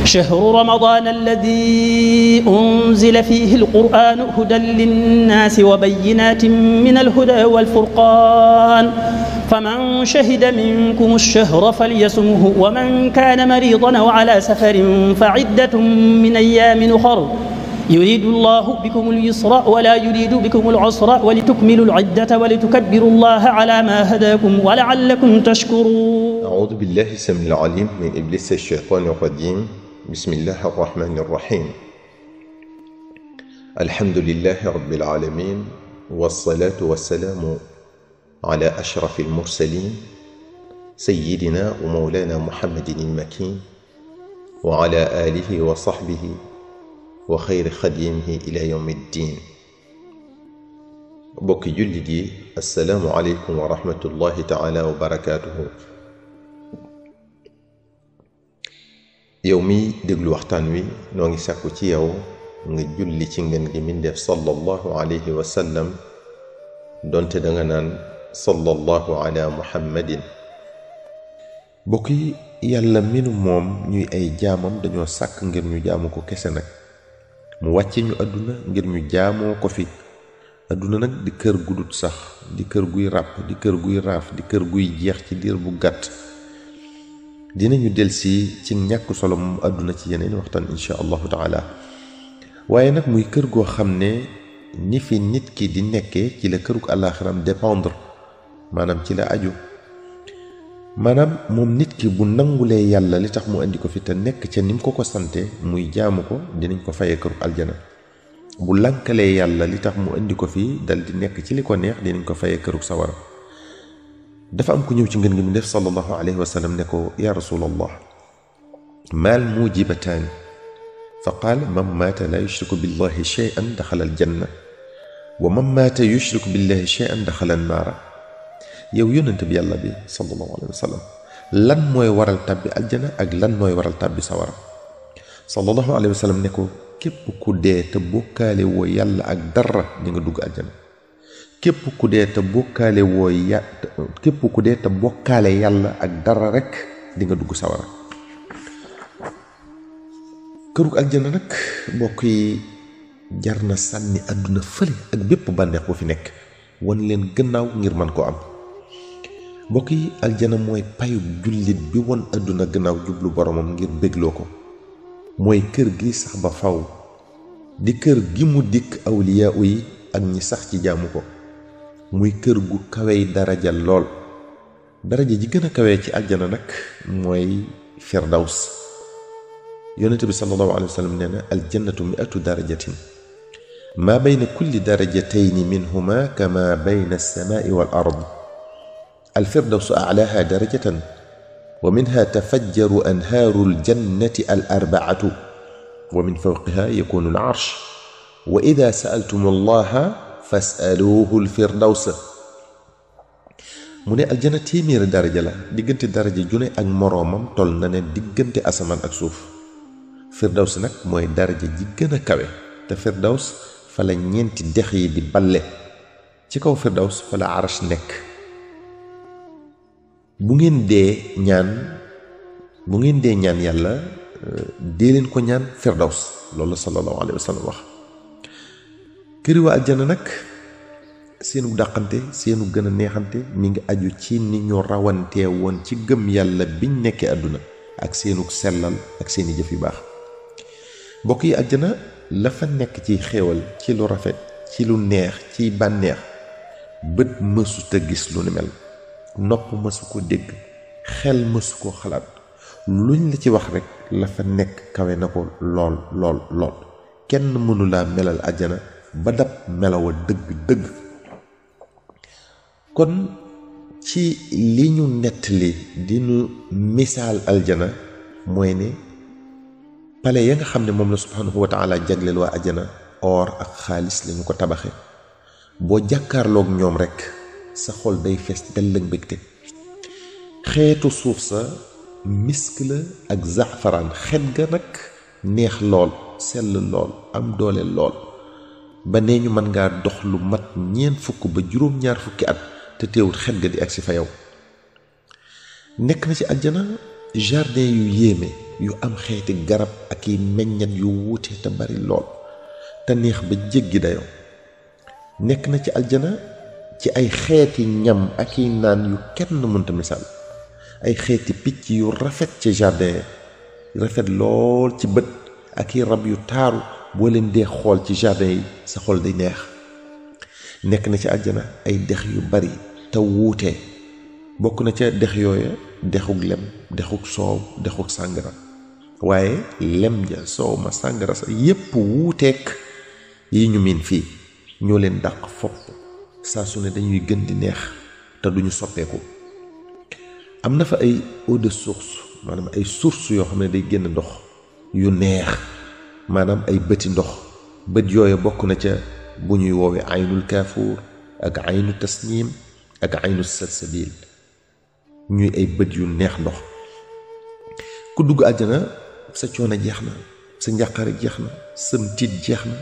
شهر رمضان الذي أنزل فيه القرآن هدى للناس وبينات من الهدى والفرقان فمن شهد منكم الشهر فليصمه ومن كان مريضا أو على سفر فعدة من أيام أخر يريد الله بكم اليسر ولا يريد بكم العسر ولتكملوا العدة ولتكبروا الله على ما هداكم ولعلكم تشكرون. أعوذ بالله السميع العليم من إبليس الشيطان الرجيم. بسم الله الرحمن الرحيم. الحمد لله رب العالمين، والصلاة والسلام على أشرف المرسلين سيدنا ومولانا محمد المكين وعلى آله وصحبه وخير خديمه إلى يوم الدين. bokki jullit yi, assalaamu aleykum wa rahmatullahi taala wa barakaatuhu. yow mi déglu waxtaan wi noo ngi sàkku ci yow nga julli ci ngeen gi mindeef sallallahu alayhi wa sallam, donte danga naan sallallahu ala muhammadin. bokk yi, yàlla minu moom ñuy ay jaamam dañoo sàkk ngir ñu jaamu ko kese nag. mu wàcce ñu àdduna ngir ñu jaamoo ko fi. àdduna nag di kër gu dut sax, di kër guy ràpp, di kër guy raaf, di kër guy jeex ci diir bu gàtt. dinañu delsi ci ñàkk solo moom àdduna ci yeneen waxtaan insha allahu taala. waaye nag muy kër goo xam ne ni fi nit ki di nekkee ci la kërug àllaaxiram dépendre, maanaam ci la aju. maanaam moom nit ki bu nangulee yàlla li tax mu indi ko fi te nekk ca ni mu ko sante muy jaamu ko, dinañ ko fayee kërug aljana. bu lànkalee yàlla li tax mu indi ko fi dal di nekk ci li ko neex, dinañ ko fayee kërug sawara. dafa am ku ñëw ci ngeen gi mu def sallallahu alayhi wa sallam ne ko, ya rasulallah, maal mujibataani? fa qaal man maata laa yushriku billahi shay'an daxala aljanna wa man maata yushriku billahi shay'an daxala annaara. yow yónnante bi yàlla bi sallallahu alayhi wa sallam, lan mooy waral tàbbi aljana ak lan mooy waral tàbbi sawara? sallallahu alayhi wa sallam ne ko, képp ku dee te bokkaale woo yàlla ak dara di nga dugg aljana. képp ku dee te bokkaale woo képp ku dee te bokkaale yàlla ak dara rek di nga dugg sawara. kërug aljana nag mbokk yi, jar na sànni àdduna fële ak bépp bànneex bu fi nekk, wan leen gannaaw ngir man ko am. mbokk yi, aljana mooy payu jullit bi won àdduna gannaaw jublu boromam ngir bégloo ko. mooy kër gi sax ba faw, di kër gi mu dikk awliyaa yi ak ñi sax ci jaamu ko. muy kër gu kawey daraja lool. daraja ji gën a kawee ci aljana nag mooy firdaws. yonent bi sallallahu alayhi wa sallam nee na, aljannatu mi'atu darajatin maa bayna kulli darajatayni minhuma kama bayna alsamaai wal ard. alfirdawsu a'laaha darajatan wa minha tafajjaru anhaaru aljannati al-arba'atu wa min fawqiha yakunu al-'arsh wa idha sa'altumu allaha fas'aluuhu al-firdawsa. mu ne aljana téeméeri daraja la, diggante daraja ju ne ak moroomam toll na ne diggante asamaan ak suuf. firdaws nag mooy daraja ji gën a kawe, te firdaws fa la ñeenti dex yi di balle. ci kaw firdaws fa la arash nekk. bu ngeen dee ñaan yàlla, dee leen ko ñaan firdaws. loolu sallallahu alayhi wa sallam wax. këri waa aljana nag seenu dàqante, seenu gën a neexante mi ngi aju ci ni ñu rawantee woon ci gëm yàlla biñ nekkee àdduna, ak seenu sellal ak seeni jëf yu baax. mbokk yi, aljana la fa nekk ci xéewal, ci lu rafet, ci lu neex, ci bànneex, bët mësu te gis lu ni mel, nopp mësu ko dégg, xel mësu ko xalaat. luñ la ci wax rek la fa nekk kawe na ko lool lool lool. kenn mënu laa melal aljana ba dab melawa dëgg dëgg. kon ci li ñu nettali di nu misaal aljana mooy ne pale ya nga xam ne moom la subhanahu wa taala jagleel waa aljana, or ak xaalis lañu ko tabaxe. boo jàkkaarloog ñoom rekk sa xol day fees dell ak mbégte. xeetu suuf sa misk la ak zafaraan, xet ga nag neex lool, sell lool, am doole lool, ba nee ñu mën ngaa dox lu mat 40 ba juróom-ñaar fukki at te teewul xet ga di agsi fa yow. nekk na ci aljana jardin yu yéeme yu am xeeti garab ak i meññat yu wuute te bari lool te neex ba jéggi dayoo. nekk na ci aljana ci ay xeeti ñam ak i naan yu kenn mënta misaal, ay xeeti picc yu rafet ci jardin rafet lool ci bët ak i rab yu taaru boo leen dee xool ci jardin yi sa xol day neex. nekk na ci aljana ay dex yu bari te wuute, bokk na ca dex yooya dexug lem, dexug soow, dexug sàngara, waaye lem ja, soow ma, sàngara sa yépp wuuteek yi ñu miin fii, ñoo leen dàq fopp, saa su ne dañuy gën di neex te duñu soppeeku. am na fa ay eau de source, maanaam ay source yoo xam ne day génn ndox yu neex, maanaam ay bëti ndox. bët yooya bokk na ca bu ñuy woowee aynul kaafuur ak aynu tasniim ak aynu salsabil, ñuy ay bët yu neex ndox. ku dugg àjjana sa coono jeex na, sa njàqare jeex na, sam tiit jeex na.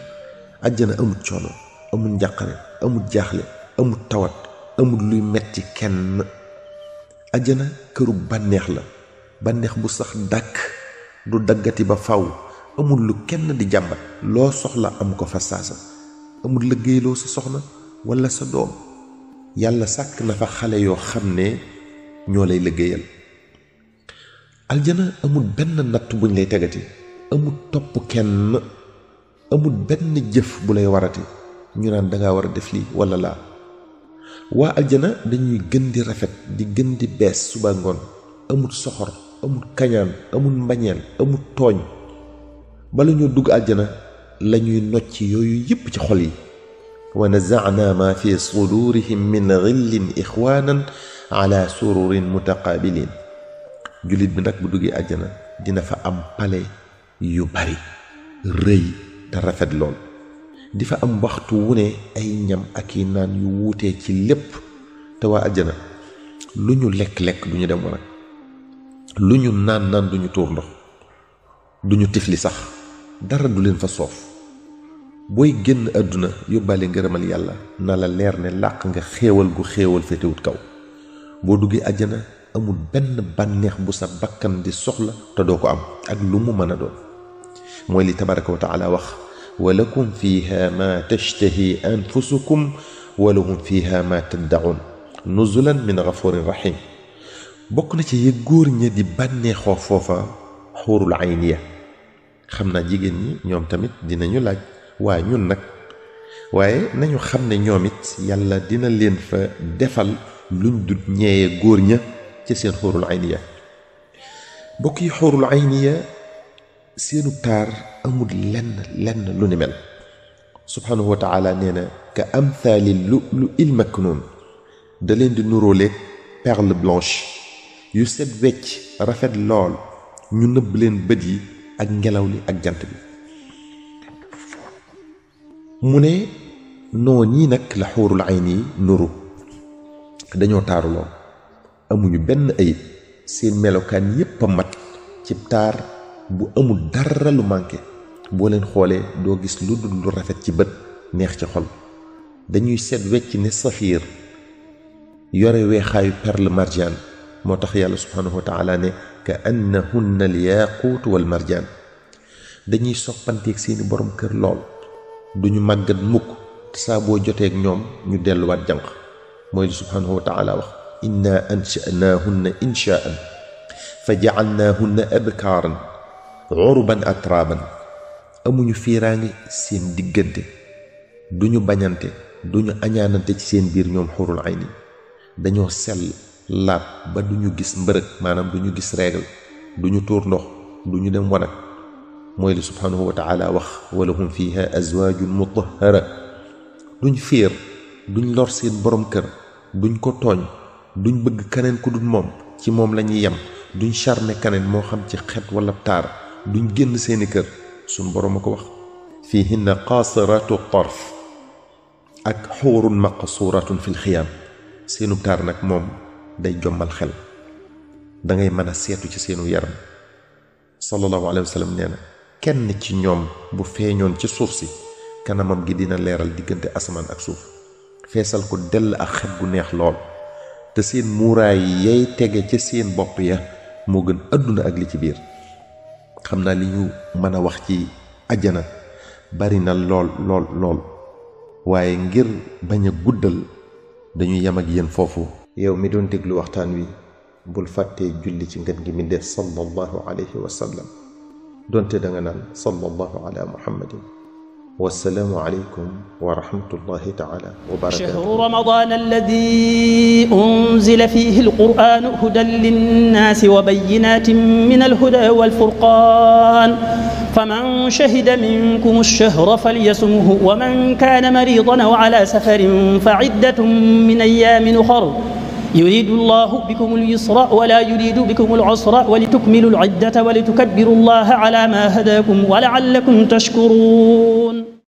àjjana amul coono, amul njàqare, amul jaaxle, amul tawat, amul luy metti kenn. àjjana këru bànneex la, bànneex bu sax dàkk, du daggati ba faw. amul lu kenn di jàmbat, loo soxla am ko fa saasa. amul liggéeyloo sa soxna walla sa doom, yàlla sàkk na fa xale yoo xam ne ñoo lay liggéeyal. aljana amul benn natt buñ lay tegati, amul topp kenn, amul benn jëf bu lay warati ñu naan dangaa war a def lii walla laa. waa aljana dañuy gën di rafet, di gën di bees suba ngoon. amul soxor, amul kañaan, amul mbañeel, amul tooñ. bala ñoo dugg aljana lañuy nocc yooyu yépp ci xol yi. wa naza'na ma fi sudurihim min ghillin ixwanan ala sururin mutaqabilin. jullit bi nag bu duggee àjjana dina fa am pale yu bari, rëy te rafet lool. di fa am waxtu wu ne ay ñam ak i naan yu wuutee ci lépp. te waa àjjana lu ñu lekk-lekk duñu dem wanag, lu ñu naan naan duñu tuur ndox, duñu tifli sax, dara du leen fa soof. booy génn àdduna yóbbaale ngërëmal yàlla na la leer ne làq nga xéewal gu xéewal féetewut kaw. boo duggee àjjana amul benn bànneex bu sa bakkan di soxla te doo ko am ak lu mu mën a doon. mooy li tabaraka wa taala wax: wa lakum fiha ma tashtahi anfusukum wa lahum fiha ma taddaun nuzulan min gafurin rahim. bokk na ci ye góor ña di bànneexoo foofa xuurul ayniya. xam naa jigéen ñi ñoom tamit dinañu laaj, waa ñun nag, waaye nañu xam ne ñoom it yàlla dina leen fa defal luñ dut ñeeye góor ña ci seen xuurul ayniya. bokk yi xuurul ayniya seenu taar amul lenn lu ni mel. subhanahu wa taala nee na: ka amthali lu'lu'il maknun. da leen di nuróoleeg perle blanche yu set wecc, rafet lool. ñu nëbb leen bët yi ak ngelaw li ak jant bi. mu ne noon yi nag la xuurul ayni yi nuru. dañoo taaru lool, amuñu benn ayib, seen melokaan yépp a mat ci taar bu amul dara lu manqué. boo leen xoolee doo gis lu dul lu rafet ci bët, neex ci xol. dañuy set wecc ne safiir, yore weexaayu perle marjaan. moo tax yàlla subhanahu wa taala ne: ka annahunna al yaquut wal marjaan. dañuy soppanteeg seeni borom kër lool, duñu màggat mukk, te saa boo joteeg ñoom ñu delluwaat jànq. mooy li subhanahu wa taala wax: inna ansha'naahunna inshaa'an fa ja'alnaahunna abkaaran urban atraaban. amuñu fiiraange seen diggante, duñu bañante, duñu añaanante ci seen biir. ñoom xurul ayni dañoo sell laab ba duñu gis mbërëg, maanaam duñu gis règle, duñu tuur ndox, duñu dem wanag. mooy li subhanahu wa taala wax: wa lahum fiha azwaajun mutahhara. duñ fiir, duñ lor seen borom kër, duñ ko tooñ, duñ bëgg keneen ku dul moom, ci moom lañuy yem. duñ charme keneen moo xam ci xet wala taar, duñ génn seeni kër. suñ borom a ko wax: fiihinna qaasiraatu tarf ak xuurun maqsuuratun fil xiyaam. seenu taar nag moom day jommal xel, dangay mën a seetu ci seenu yaram. sallallahu alayhi wa sallam nee na: kenn ci ñoom bu feeñoon ci suuf si, kanamam gi dina leeral diggante asamaan ak suuf, feesal ko dell ak xet gu neex lool. te seen muuraay yay tege ca seen bopp ya moo gën àdduna ak li ci biir. xam naa li ñu mën a wax ci ajjana bari na lool lool lool waaye ngir bañ a guddal dañuy yem ak yéen foofu. yow mi doon déglu waxtaan wi bul fàttee julli ci ngën gi mi def sallallahu alayhi wa sallam donte da nga naan sallallahu ala muhammadin. والسلام عليكم ورحمة الله تعالى وبركاته. شهر رمضان الذي أنزل فيه القرآن هدى للناس وبينات من الهدى والفرقان فمن شهد منكم الشهر فليصمه ومن كان مريضا أو على سفر فعدة من أيام أخر يريد الله بكم اليسر ولا يريد بكم العسر ولتكملوا العدة ولتكبروا الله على ما هداكم ولعلكم تشكرون.